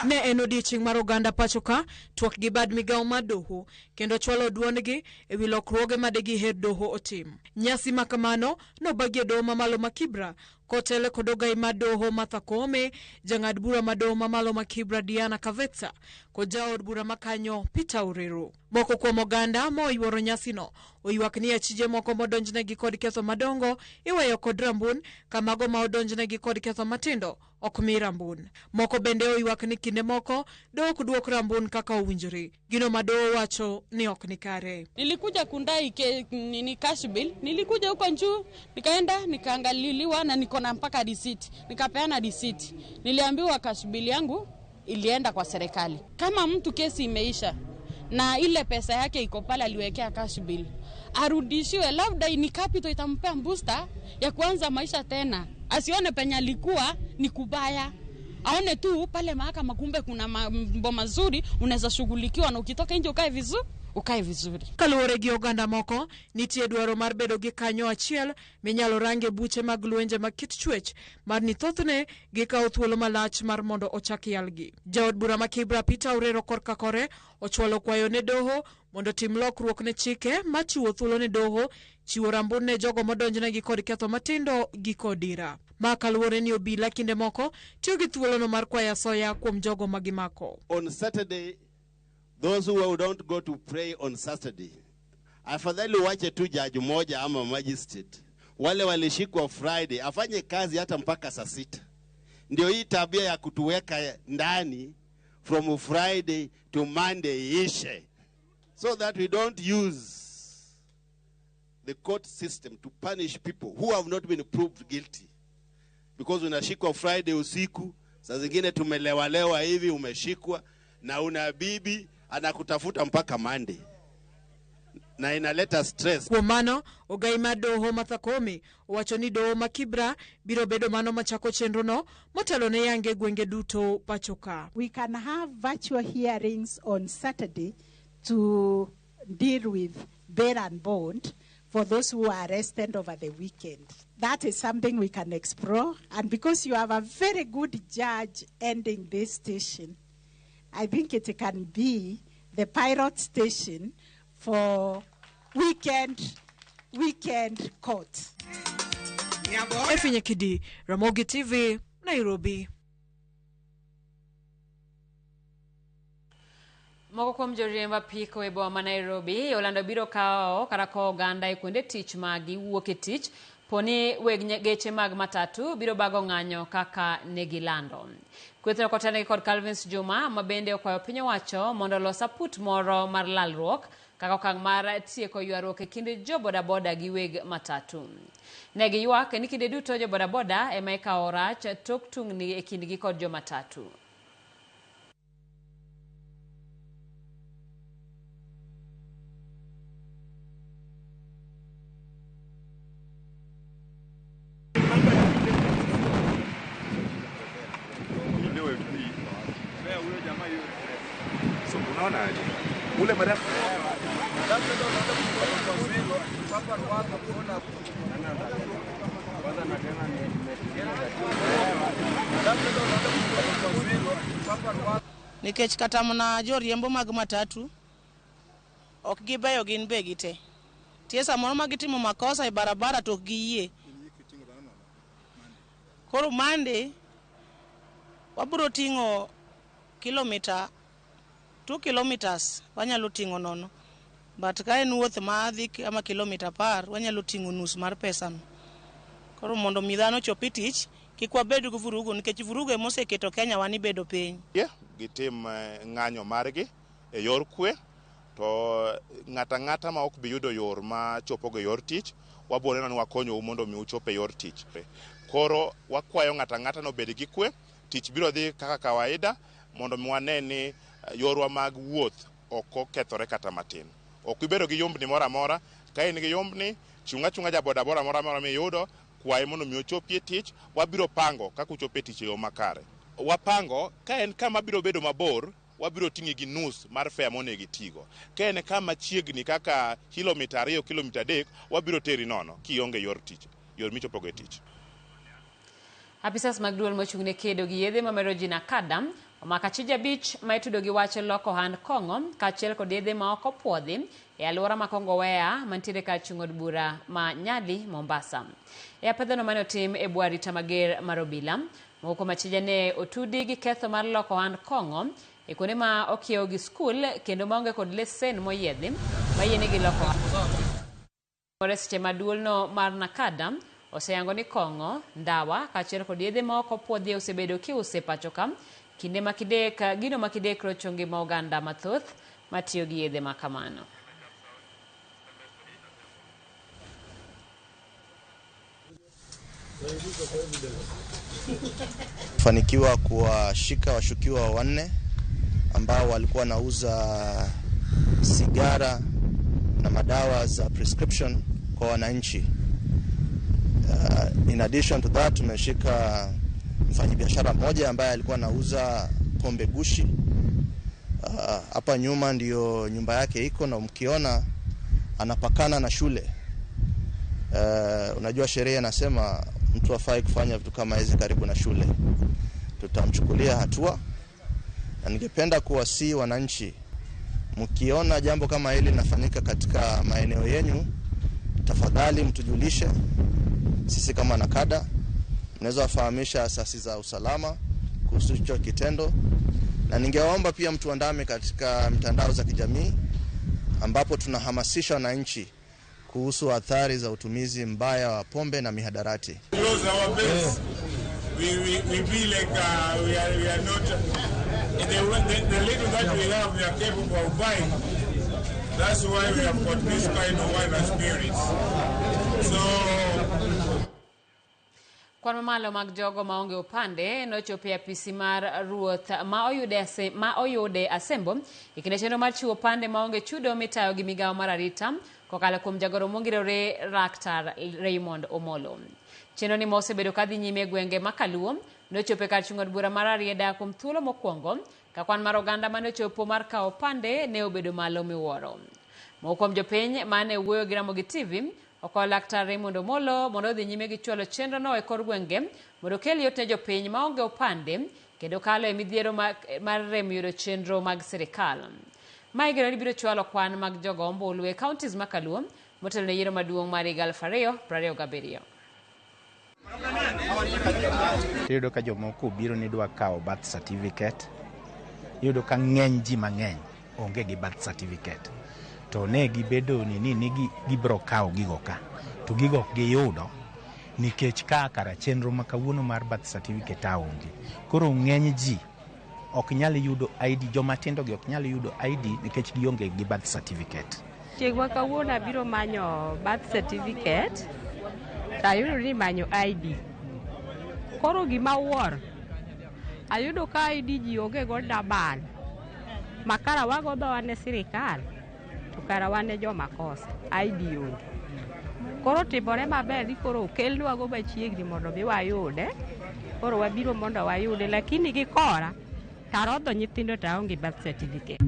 Ne en odiechieng' mar oganda pacho ka, twak gi bad migawo mar doho kendo chwalo duondgi e wi lokruoge ma degiher doho otim. Nyasi ma kamano nobagi e doho mamalo ma Kibra kotele kod ogai mar doho Martha Koome, jang'ad bura ma doho mamalo ma Kibra Diana Kavetsa kod jaod bura makanyo Peter Orero. Moko kuom oganda ma oyuoro nyasino oywak ni achije moko modonjnegi kod ketho madongo iweyo kod rambun ka mago ma odonjnegi kod ketho matindo ok mi rambun. Moko bende oywak ni kinde moko doho ok duok rambun kaka owinjore. Gino ma doho wacho ni ok ni kare. Nilikuja kundai nini cash bill, nilikuja huko juu, nikaenda nikaangaliliwa na niko na mpaka receipt, nikapeana receipt. Niliambiwa cash bill yangu ilienda kwa serikali. Kama mtu kesi imeisha na ile pesa yake iko pale aliwekea cash bill, arudishiwe, labda ni capital itampea booster ya kuanza maisha tena. Asione penye alikuwa ni kubaya. Aone tu pale mahakama kumbe kuna mambo mazuri unaweza shughulikiwa na ukitoka nje ukae vizuri. Ukae vizuri. Kaluwore gi oganda moko, nitie dwaro mar bedo gi kanyo achiel minyalo range buche mag lwenje mag kit chwech mar ni thothne gikawo thuolo malach mar mondo ochak yalgi. Jaod bura ma Kibra Peter Orero korka kore ochwalo kwayo ne doho mondo tim lokruok ne chike machiwo thuolo ne doho chiwo rambun ne jogo modonjnegi kod ketho matindo gi kodira. Ma kaluwore ni obila kinde moko tiyo gi thuolono mar kwayo asoya kuom jogo ma gimako. On Saturday, those who don't go to pray on Saturday, afadhali wache tu jaji moja ama magistrate. Wale walishikwa Friday, afanye kazi hata mpaka saa 6. Ndio hii tabia ya kutuweka ndani from Friday to Monday ishe. So that we don't use the court system to punish people who have not been proved guilty. Because unashikwa Friday usiku, saa zingine tumelewalewa hivi umeshikwa na una bibi anakutafuta mpaka Monday. Na inaleta stress. Kuom mano, ogai mar doho Martha Koome owacho ni doho ma Kibra biro bedo mano machako chenrono motelo ne yange gwenge duto pacho ka. We can have virtual hearings on Saturday to deal with bail and bond for those who are arrested over the weekend. That is something we can explore. And because you have a very good judge ending this station, I think it can be the pilot station for weekend court. Efi Nyakidi, Ramogi TV, Nairobi. Moko kuom joriemb apiko e boma ma Nairobi olando biro kawo kata kowo oganda e kuonde tich ma giwuok e tich poni weg geche mag matatu biro bago ng'anyo kaka negilando. Kwethno kotenegi kod Calvins Juma ma bende okwayo piny owacho mondo olos aput moro mar lalruok kaka okang' mar tieko ywaruok e kind jo bodaboda gi weg matatu. Ne giywak ni kinde duto jo bodaboda ema ikawo rach tok tungni e kindgi kod jo matatu. Nikech kata mana joriembo mag matatu ok gibeyo gin be gite. Tie samoro ma gitimo makosa e barabara to ok giyie. Koro Monday wabiro ting'o kilomita 2 kilometers wanyalo ting'o nono. But ka en wuoth ma dhi kama kilomita 10 wanyalo ting'o nus mar pesano. Koro mondo mi dhano ochop e tich kik wabed gi vurugu nikech vurugu ema oseketo Kenya wani bedo piny. Gitim ng'anyo margi e yor kwe to ng'ata ng'ata ma ok bi yudo yor ma chopogo e yor tich wabiro neno ni wakonyou mondo mi uchop e yor tich. Koro wakwayo ng'ata ng'ata no bed gi kwe, tich biro dhi kaka kawaida mondo mi wane ni yorwa mag wuoth ok okethore kata matin. Ok ibedo gi yombni moro amora, ka in gi yombni chung' achung'a ja bodaboda moro amora miyudo kwaye mondo mi ochopie tich, wabiro pango kaka uchopo e tich e yo makare. Wapango ka en kama biro bedo mabor, wabiro ting'i gi nus mar fare monego itigo. Ka en kama chiegni kaka kilomita 2, kilomita 3, wabiro teri nono kionge yor tich, yor michopogo e tich. Apisas mag duol mochung' ne kedo gi yedhe mamero ji NACADA omako achije 5 ma itudo gi wach loko ohand kong'o kaachiel kod yedhe ma ok opuodhi e alwora ma Kongowea mantiere kar chung' od bura ma Nyali, Mombasa. E apedhano mane otim e bwo arita mager mar obila, moko kuom achije ne otudi gi ketho mar loko ohand kong'o e kuonde ma okiewo gi skul kendo maonge kod lesen moyiedhi mayienegi loko ohan. Seche ma duolno mar NACADA oseyango ni kong'o, ndawa kaachiel kod yedhe ma ok opuodhi osebedo kiuso e pacho ka kinde ma kidek gino ma kidek rocho ngima oganda mathoth matiyo gi yedhe ma kamano. Fanikiwa kuwashika washukiwa 4 ambao walikuwa wanauza sigara na madawa za prescription kwa wananchi. In addition to that, tumeshika mfanyabiashara mmoja ambaye alikuwa anauza pombe gushi. Hapa nyuma ndiyo nyumba yake iko, na mkiona anapakana na shule. Unajua sheria inasema mtu hafai kufanya vitu kama hizi karibu na shule. Tutamchukulia hatua, na ningependa kuwasihi wananchi, mkiona jambo kama hili linafanyika katika maeneo yenu, tafadhali mtujulishe. Sisi kama NACADA mnaweza wafahamisha asasi za usalama kuhusu hicho kitendo, na ningewaomba pia mtuandame katika mitandao za kijamii ambapo tunahamasisha wananchi kuhusu athari za utumizi mbaya wa pombe na mihadarati. Close our base. We feel like we are not the little that we have, we are capable of buying. That's why we have got this kind of wine and spirits. So Kwan mamalo mag jogo maonge opande nochopo e apisi mar ruoth ma oyude Asembo e kinde chenro mar chiwo opande maonge chudo mitayo gi migawo mar arita kokalo kuom jagoro mongirore Laktar Raymond Omolo. Chenro ni ma osebedo kadhi nyime e gwenge ma Kaluo nochopo e kar chung' od bura mar Rarieda kuom thuolo mokwongo ka kwan mar oganda mane ochopo mar kawo opande ne obedo malo miwuoro. Moko kuom jopiny mane wuoyo gi Ramogi TV okwayo Laktar Raymond Omolo mondo odhi nyime gi chwalo chenrono e kor gwenge mondo okel yot ne jopiny maonge opande kendo kalo e midhiero mar rem yudo chenro mag sirikal. Ma igeno ni biro chwalo kwan mag jogo ombulu e counties ma Kaluo motelo ne yiero maduong' mar higa 2027. Iyudo ka jomoko obiro ni dwa kawo birth certificate, iyudo ka ng'eny ji mang'eny onge gi birth certificate. To ne gibedo ni gibiro kawo gigo ka, to gigo ok giyudo nikech ka kara chenro ma kawuono mar birth certificate aonge. Koro ng'eny ji ok nyal yudo ID, joma tindo gi ok nyal yudo ID nikech gionge gi birth certificate. Chieng' ma kawuono abiro manyo birth certificate, to ayudo ni manyo ID. Koro gima awuoro, ayudo ka ID ji onge go dabal. Makara wago dhowa ne sirikal, to kara wan e joma kosa, ID onge. Koro timore maber ni koro okelnwago machiegni mondo mi wayude. Koro wabiro mondo wayude, lakini gi kora, tarodho nyithindo to aonge birth certificate.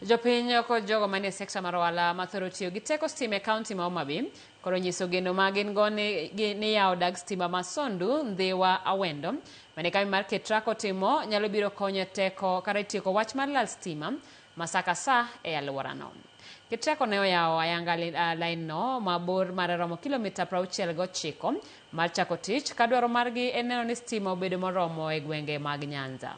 Jopiny kod jogo manie sekta mar ohala mathoro tiyo gi teko stima e kaunti ma Homa Bay koro nyiso geno ma gin go ni yawo dag stima ma Sondu, Ndhiwa, Awendo mane kambi mar Ketraco timo nyalo biro konyo teko kata tieko wach mar lal stima ma sa ka sa e alworano. Ketraco ne oyawo ayanga lain no ma bor mare romo kilomita 69 mar chako tich ka dwaro margi en neno ni stima obedo moromo e gwenge mag Nyanza.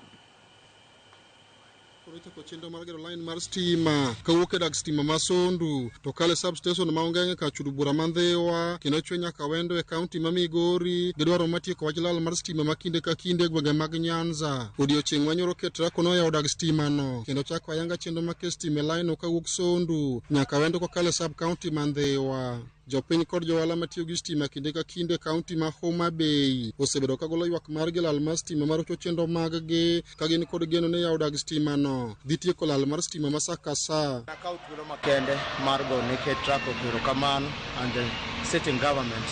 Koro ichako chenro mar gero line mar stima kawuok e dag stima ma Sondu to kale substation ma Ongeng'e ka chudo bura ma Ndhiwa kendo chwe nyaka Wendo e kaunti ma Migori gidwaro matieko wach lal mar stima ma kinde ka kinde e gwenge mag Nyanza. Odiochieng' manyoro Ketraco noyawo dag stima no kendo chako ayanga chenro mar keto stima e line no kawuok Sondu nyaka Wendo kokalo e sub county ma Ndhiwa. Jopiny kod johala matiyo gi stima kinde ka kinde e kaunti ma Homa Bay osebedo ka golo ywak margi lal mar stima marocho chenro mag-gi ka gin kod geno ni yawo dag stima no dhi tieko lal mar stima ma sa ka sa. Akawo thuolo makende mar go ne Ketraco erokamano and the sitting government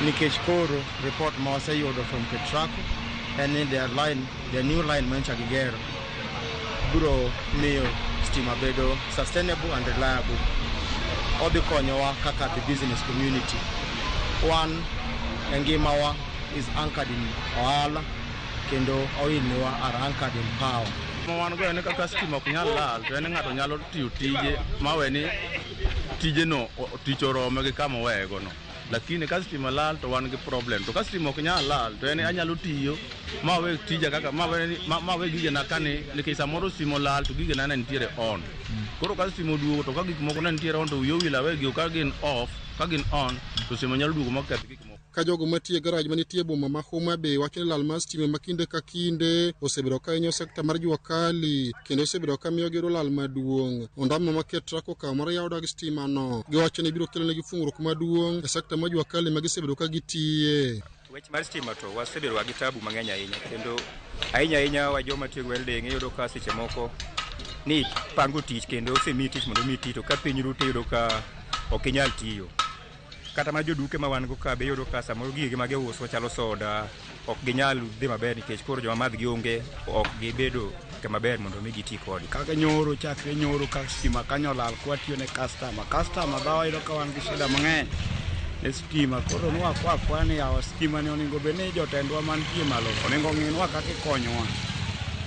nikech koro report ma waseyudo from Ketraco en ni their line, their new line manyocha gigero biro miyo stima bedo sustainable and reliable. Odhi konyowa kaka the business community. One, e ngimawa is anchored in ohala kendo oilniwa are anchored in power. Wan go en kaka stima ok nyal lal to en ng'ato nyalo tiyo tije mawe ni tijeno tich orome gi kama oweyego no. Lakini ka stima lal to wan gi problem. To ka stima ok nyal lal to en anyalo tiyo mawe tija kaka mawe gigena kani nikech samoro stima olal to gigena ne nitiere on. Koro ka stima oduogo to ka gik moko ne nitiere on to wiyi owil awegi ka gin off ka gin on to stima nyalo duogo maketh gik moko. Ka jogo matiyo e garaj manitie e boma ma Homa Bay wacho ni lal mar stima ma kinde ka kinde osebedo ka hinyo sekta mar jua kali kendo osebedo ka miyo giyudo lal maduong'. Ondamo ma Ketraco okawo mar yawo dag stima no giwacho ni biro kelonegi fungruok maduong' e sekta mar jua kali ma gisebedo ka gitiye. Wach mar stima to wasebedo gi tabu mang'eny ahinya kendo ahinya ahinya wa joma tiyo gi welding iyudo ka seche moko ni pango tich kendo osemiyi tich mondo omi iti to ka piny ru to iyudo ka ok inyal tiyo. Kata mana joduke ma wan go ka be iyudo ka samoro gige ma giuso chalo soda ok ginyal dhi maber nikech koro joma madhgi onge ok gibedo maber mondo mi giti kodi. Kaka nyoro chakre nyoro ka stima kanyo olal kwatiyo ne customer. Customer dhawa yudo ka wan gi shida mang'eny ne stima. Koro nwakwa akwa ni yawa stima ni onego bed ni jotendwa mantie malo onego ng'inwa kaka ikonyowa.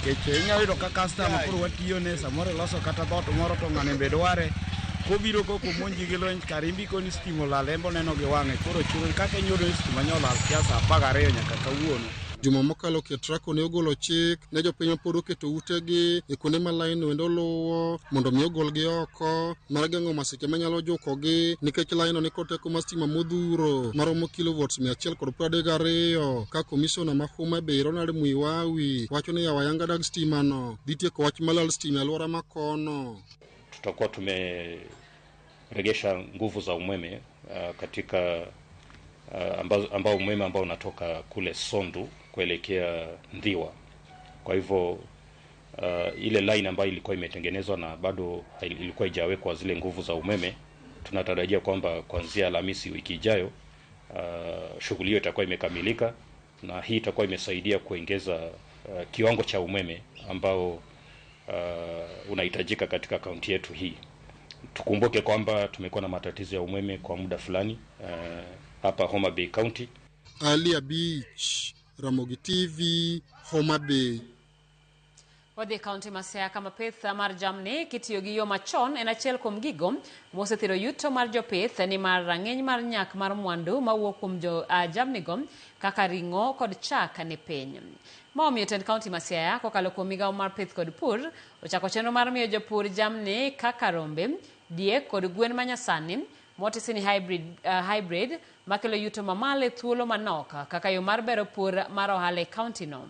Nikech inyalo yudo ka customer koro watiyo ne samoro iloso kata dhoot moro to ng'ani be dware. Kobiro koko monji gi lweny kar imbi koni stima olal en boneno gi wang'e. Koro chuno kaka inyudo ni stima nyo olal kia saa 12 nyaka kawuono. Juma mokalo Ketraco ne ogolo chik ne jopiny mapod oketo utegi e kuonde ma lain wendo luwo mondo mi ogolgi oko mar geng'o masiche manyalo jukogi nikech laino nikod teko mar stima modhuro maromo kilovolts 132 ka komishona ma Homa Bay Ronald Muiwawi wacho ni yawo ayanga dag stima no dhi tieko wach malal stima e alwora ma kono. Tutakuwa tumeregesha nguvu za umeme katika ambao umeme ambao unatoka kule Sondu kuelekea Ndhiwa. Kwa hivyo ile line ambayo ilikuwa imetengenezwa na bado ilikuwa haijawekwa zile nguvu za umeme, tunatarajia kwamba kuanzia Alhamisi wiki ijayo shughuli hiyo itakuwa imekamilika, na hii itakuwa imesaidia kuongeza kiwango cha umeme ambao unahitajika katika kaunti yetu hii. Tukumbuke kwamba tumekuwa na matatizo ya umeme kwa muda fulani hapa Homa Bay County. Alia Beach, Ramogi TV, Homa Bay. Wadhi e kaunti ma Siaya kama pith mar jamni kitiyo gi yo machon en achiel kuom gigo mosethiro yuto mar jopith nimar rang'iny mar nyak mar mwandu mawuok kuom jo jamnigo kaka ring'o kod chak ni piny. Ma omiyo tend kaunti ma Siaya kokalo kuom migawo mar pith kod pur ochako chenro mar miyo jopur jamni kaka rombe, diek kod gwen manyasani motisi ni hybrid makelo yuto mamalo e thuolo manok kaka yo mar bero pur mar ohala e kaunti no.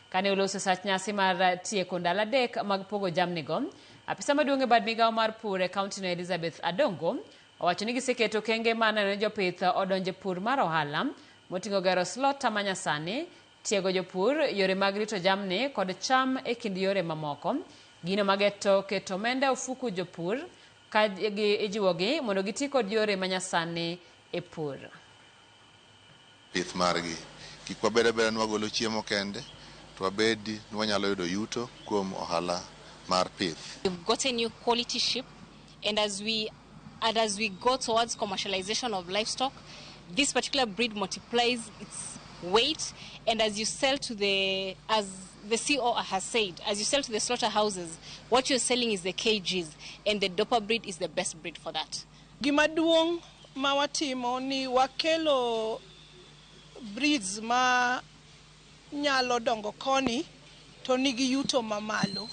Kane oloso sach nyasi mar tieko ndalo 3 mag pogo jamnigo, apisa maduong' e bad migawo mar pur e kaunti no Elizabeth Adongo owacho ni giseketo okenge mar neno ni jopith odonjo e pur mar ohala moting'o gero slota manyasani, tiego jopur, yore mag rito jamni kod cham e kind yore mamoko. Gino mageto keto omenda e ofuku jopur ka ijiwogi mondo giti kod yore manyasani e pur. Pith margi kik wabed abeda ni wagolo chiemo kende to wabed ni wanyalo yudo yuto kuom ohala mar pith. We've got a new quality sheep, and as we go towards commercialization of livestock, this particular breed multiplies its weight, and as you sell to the, as the CEO has said, as you sell to the slaughterhouses, what you're selling is the kgs, and the Dopa breed is the best breed for that. Gima duong' ma watimo ni wakelo breeds ma nyalo dongo koni to nigi yuto mamalo.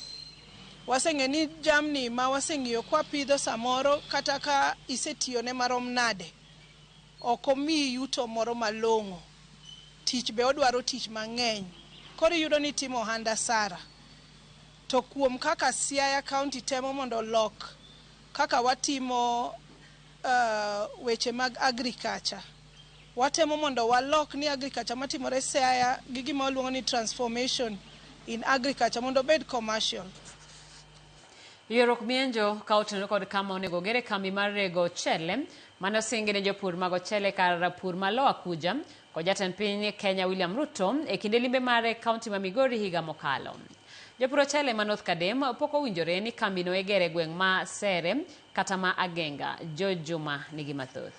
Waseng'e ni jamni ma waseng'iyo kwa pidho samoro kata ka isetiyone marom nade, ok omiyi yuto moro malong'o. Tich be odwaro tich mang'eny. Koro iyudo ni timo ohand asara. To kuom kaka Siaya County temo mondo olok kaka watimo weche mag agriculture, watemo mondo walok ni agriculture matimore Siaya gi gima waluongo ni transformation in agriculture mondo obed commercial. Ywaruok mienjo ka otenore kod kama onego ogere kambi mar rego ochele mane osingi ne jopur mag ochele kar pur ma Lower Kuja kod jatend piny Kenya William Ruto e kinde limbe mare kaunti ma Migori higa mokalo. Jopur ochele ma North Kadem pok owinjore ni kambino igere e gweng' ma Sere kata ma Agenga. George Juma nigi mathoth.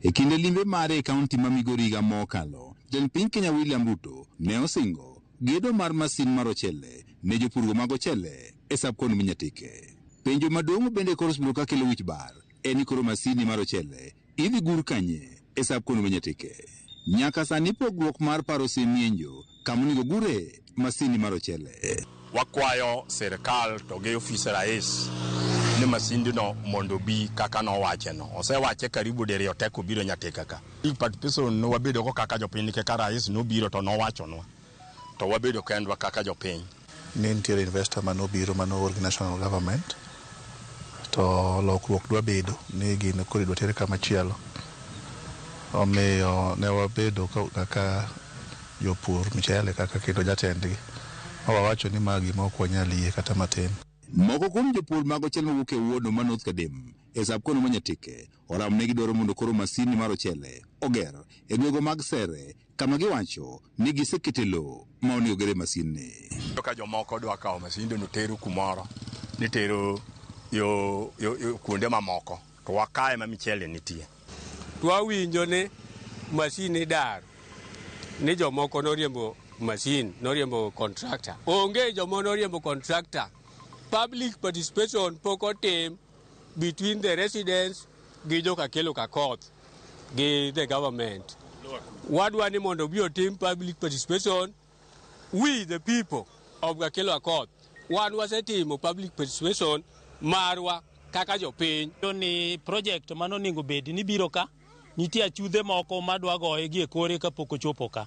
E kinde limbe mare e kaunti ma Migori higa mokalo, jatend piny Kenya William Ruto ne osingo gedo mar masin mar ochele ne jopurgo mag ochele e sub-county ma Nyatike. Penjo maduong' bende koro osebedo kakelo wich bar en ni koro masini mar ochele idhi gur kanye e sub-county ma Nyatike. Nyaka sani pogruok mar paro osemienjo kama onego gure masini mar ochele. Wakwayo sirikal to gi ofis rais ni masindno mondo obi kaka nowacheno. Osewache karibu diriyo tek obiro Nyatike ka. Participation no wabedo go kaka jopiny nikech ka rais nobiro to nowachonwa. To wabedo kendwa kaka jopiny. Ne nitiere investor manobiro manoor gi national government to lokruok dwa bedo ni gino koro idwa tere kama chielo. Omiyo ne wabedo kaka jopur mchele kaka kendo jatendgi. Ma wawacho ni ma gima ok wanyal yie kata matin. Moko kuom jopur mag ochele mowuok e wuono ma North Kadem e sab kono ma Nyatike oramo ne gidwaro mondo koro masin mar ochele oger e gwego mag Sere kama giwacho ni gisekete lowo ma onego gere masin ni. Ka jomoko dwa kawo masinde no tero kumoro ni tero yo, yo, yo kuonde mamoko to wakae ma michele nitie. To wawinjo ni masin idaro ni jomoko noriembo masin, noriembo contractor. Onge joma noriembo contractor. Public participation pok otim between the residents gi joka Kelo Kakoth gi the government. Wadwa ni mondo obi otim public participation. We the people of Kakelo Akoth, wan wasetimo public participation marwa kaka jopiny. Ni project mano onego bed ni biro ka nitie achudhe moko madwa goye gi e kore kapok ochopo ka.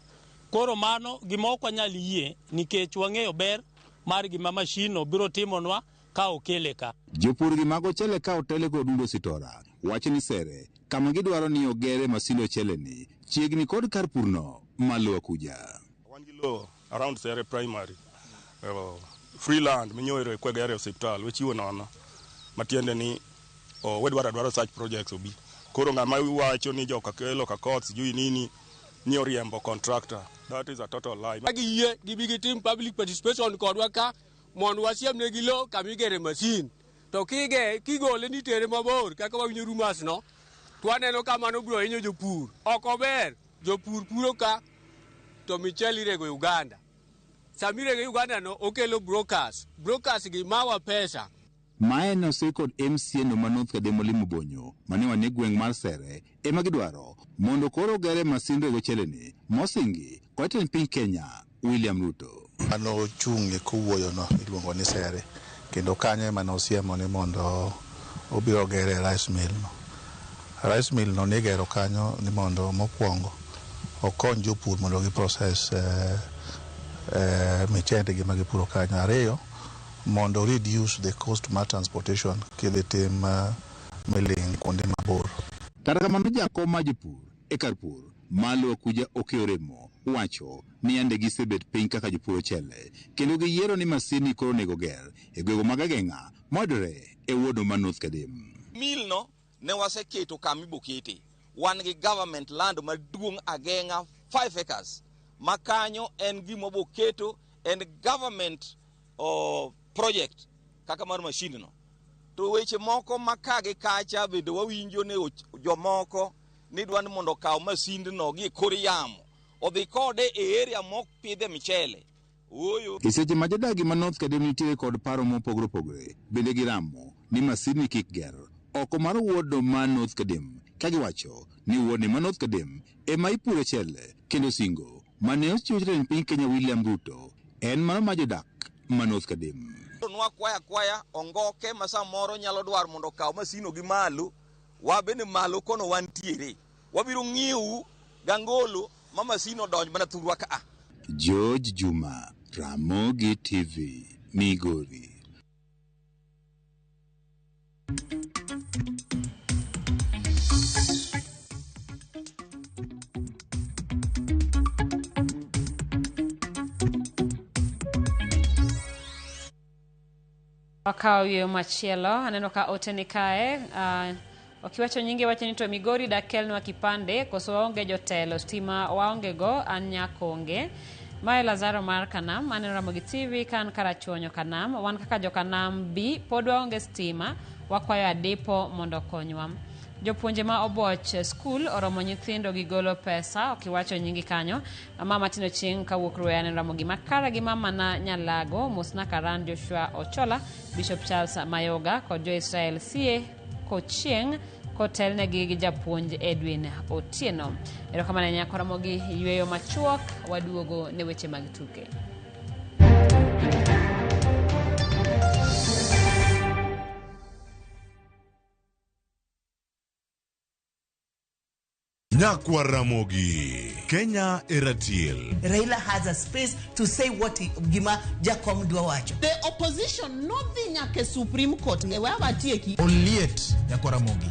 Koro mano gima ok wanyal yie nikech wang'eyo ber mar gima mashin no biro timonwa ka okele ka. Jopur gi mag ochele ka otele kod Odundo Sitora wacho ni Sere kama gidwaro ni ogere masind ochele ni chiegni kod kar purno ma Kuja. Wan gi lowo around Sere Primary. Free land minyoero kwegere osiptal wechiwo nono. Matiende ni wedwaro adwaro such projects obi. Koro ng'ama wacho ni joka Kelo Kakoth sijui nini ni oriembo contractor. That is a total lie. Giyie gibi gitim public participation kodwa ka mondo wasiemnegi lowo kama igere masin. To kige kigole ni tere mabor kaka wawinjo rumours no, to waneno ka mano biro hinyo jopur. Ok ober, jopur puro ka to michele irego Uganda. Sama irego Uganda no okelo brokers. Brokers gi mawa pesa. Mae nosir kod MCA no ma North Kadem Olimo Bonyo mane wanie gweng' mar Sere ema gidwaro mondo koro ogere masind rego ochele ni mosingi kod jatend piny Kenya William Ruto. Mano ochung' kowuoyono iluongo ni Sere kendo kanyo ema nosiemo ni mondo obiro gere rice mill no. Rice mill no nigero kanyo ni mondo mokwongo okony jopur mondo gi process michendegi ma gipuro kanyo. Ariyo, mondo reduce the cost mar transportation kidhi tim milling kuonde mabor. Kata kamano jakom mar jopur e kar pur ma Kuja Okeyo Remo wacho ni yande gisebet piny kaka jopur ochele kendo giyiero ni masin ni koro onego ger e gwego mag Ageng'a mayudore e wuodo ma North Kadem. Mill no ne waseketo kama ibokete. Wan gi government land maduong' Ageng'a 5 acres ma kanyo en gima boketo en government project kaka mar machine no. To weche moko ma ka gi kacha bende wawinjo ni jomoko ni dwa ni mondo okaw masindno gi e kor yamo odhi kode e area mok pidhe michele. Ooyo. E seche ma jodagi ma North Kadem nitiere kod paro mopogore opogore bende giramo ni masinni kik ger oko mar wuodo ma North Kadem ka giwacho ni wuodni ma North Kadem ema ipuro ochele kendo singo mane ochiwo jatend piny Kenya William Ruto en mano ma jodak ma North Kadem. Nwakwaya akwaya ongoke ma samoro nyalo dwaro mondo okaw masino gi malo, wabende malo kono wantiere. Wabiro ng'iyou gangolo ma masin odonj mana thurwa ka a. George Juma, Ramogi TV, Migori. Wakawo yweyo machielo, aneno ka ote ni kae. Okiwacho nyinge wacho ni to Migori dakelnwa kipande koso waonge jotelo, stima waonge go, an nyakonge. Mae Lazaro mar Kanam, aneno Ramogi TV kan Karachuonyo Kanam. Wan kaka jo Kanam B pod waonge stima, wakwayo adipo mondo okonywa. Jopuonje ma oboch skul oromo nyithindo gi golo pesa, okiwacho nyingi kanyo. Mama Tino Chieng' kawuok Ruya, aneno Ramogi Makara gi mama na Nyalago, Mosna Karan Joshua Ochola, Bishop Charles Mayoga kod jo-Israel Sie Kochieng' kotelnegi gi japuonj Edwin Otieno. Erokamano nyako Ramogi, yweyo machuok, waduogo ne weche mag tuke. Nyakwar Ramogi, Kenya e ratil. Raila has a space to say what he, gima Jakom dwa wacho. The opposition nodhi nyaka e Supreme Court e we awatieki. Oliet nyakwar Ramogi.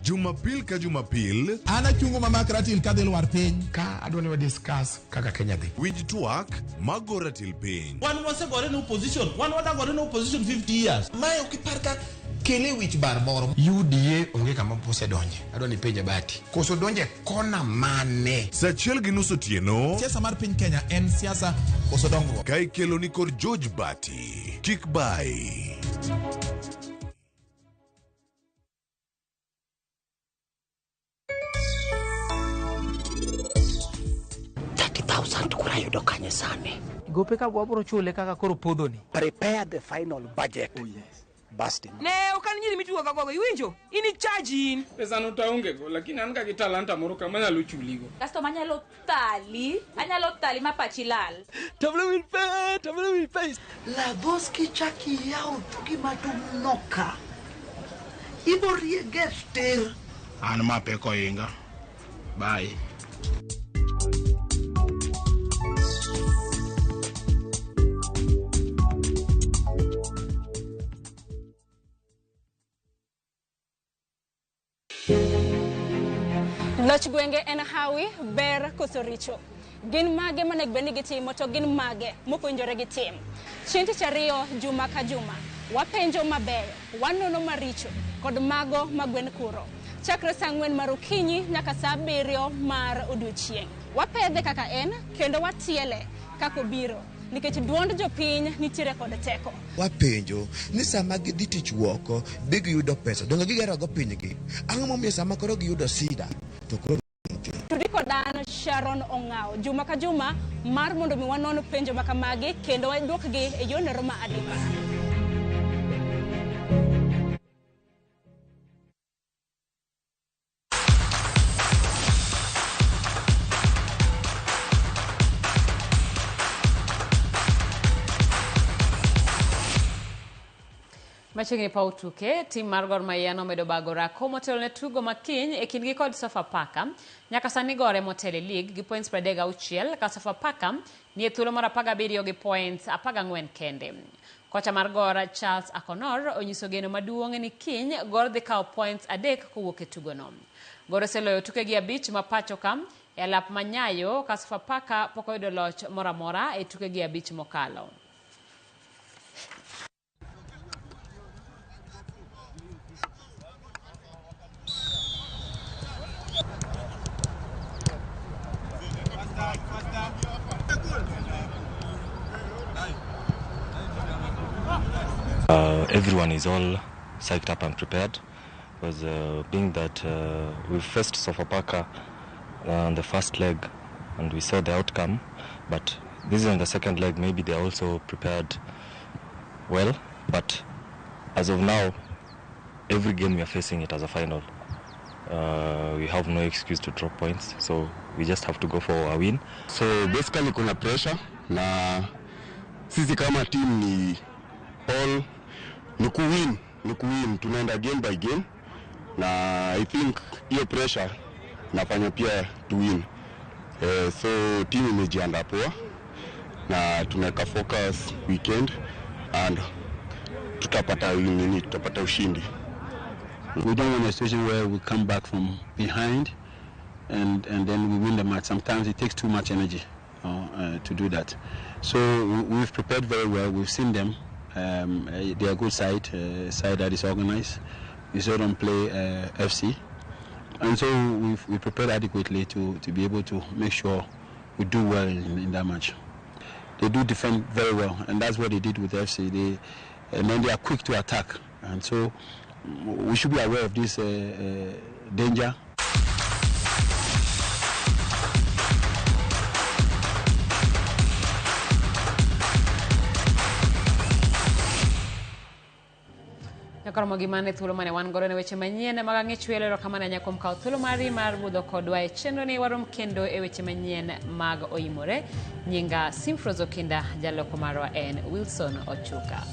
Jumapil ka Jumapil. An achungo mamak ratil kadhi lwar piny. Ka adwa ni wa discuss kaka Kenya dhi. Winj twak mago ratil piny. Wan wasegore ne opposition, wan wadagore ne opposition 50 years. Mae ok ipar ka kele wich bar moro. UDA onge kama osedonje. Adwa ni penja Bati. Koso donje kona mane? Saa achiel gi nus otieno. Siasa mar piny Kenya en siasa koso dongruok. Ka ikelo ni kod George Bati. Kik bai. Thousand kura yudo kanye sani? Gope ka wabro chule kaka koro podho ni. Prepare the final budget. Oh, yes. Busting. Ne ok an nyiri mitugo ga gogo iwinjo? In ichaji in. Pesa no to aonge go, lakini an ga gi talanta moro kama anyalo chuligo. Kasto manyalo thali, anyalo thali ma pachi lal. Tablo will pay, tablo will pay. Laboski chaki yawo thugi madum noka. Ibo riege tir. An ma pek ohinga. Bye. Loch gwenge en hawi, ber koso richo. Gin mage monego bed ni gitimo to gin mage mok owinjore gitim. Chieng' tich ariyo juma ka juma, wapenjo mabeyo, wanono maricho kod mago ma gwen kuro. Chakre saa 4 mar okinyi nyaka saa 7 mar odiochieng'. Wapedhe kaka en kendo watiele kaka obiro nikech duond jopiny nitiere kod teko. Wapenjo ni sama gidhi tich woko bi giyudo pesa donge gigerogo pinygi ang'o momiyo sama koro giyudo sida to koro Tudi kod an Sharon Ong'awo juma ka juma mar mondo mi wanon penjo ma kamagi kendo waduokgi e yorno ma adimba. Machiegni paw tuke, tim mar Gor Mahia nomedo bago rako motelo ne tugo makiny e kindgi kod Sofapaka. Nyaka sani Gor ema otelo e lig gi points 36 ka Sofapaka ni e thuolo mar 17 gi points 14 kende. Kocha mar Gor Charles Akonor onyiso geno maduong' ni kiny Gor dhi kawo points 3 kowuok e tugono. Gor oseloyo tukegi 5 ma pacho ka e alap ma Nyayo ka Sofapaka pok oyudo loch moro amora e tukegi 5 mokalo. Everyone is all psyched up and prepared because being that we faced Sofapaka on the first leg and we saw the outcome, but this is on the second leg, maybe they are also prepared well, but as of now every game we are facing it as a final. We have no excuse to drop points, so we just have to go for a win. So basically kuna pressure na sisi kama team ni all ni kuwin, tunaenda game by game na I think hiyo pressure nafanya pia to win. So team imejiandaa poa na tunaweka focus weekend and tutapata nini, tutapata ushindi. We don't want a situation where we come back from behind and then we win the match. Sometimes it takes too much energy to do that. So we've prepared very well. We've seen them. They are good side, side that is organized. We saw them play FC. And so we prepared adequately to be able to make sure we do well in that match. They do defend very well, and that's what they did with FC. And then they are quick to attack. And so we should be aware of this danger. Nyakoromo gima ne thuolo mane wan godo ne weche manyien mag ang'ech welo. Erokamano ahinya kuom kawo thuolo mari mar budho kodwa e chenro ni. Warom kendo e weche manyien mag Oimore. Nyinga Simfros Okinda, jaloko marwa en Wilson Ochuka.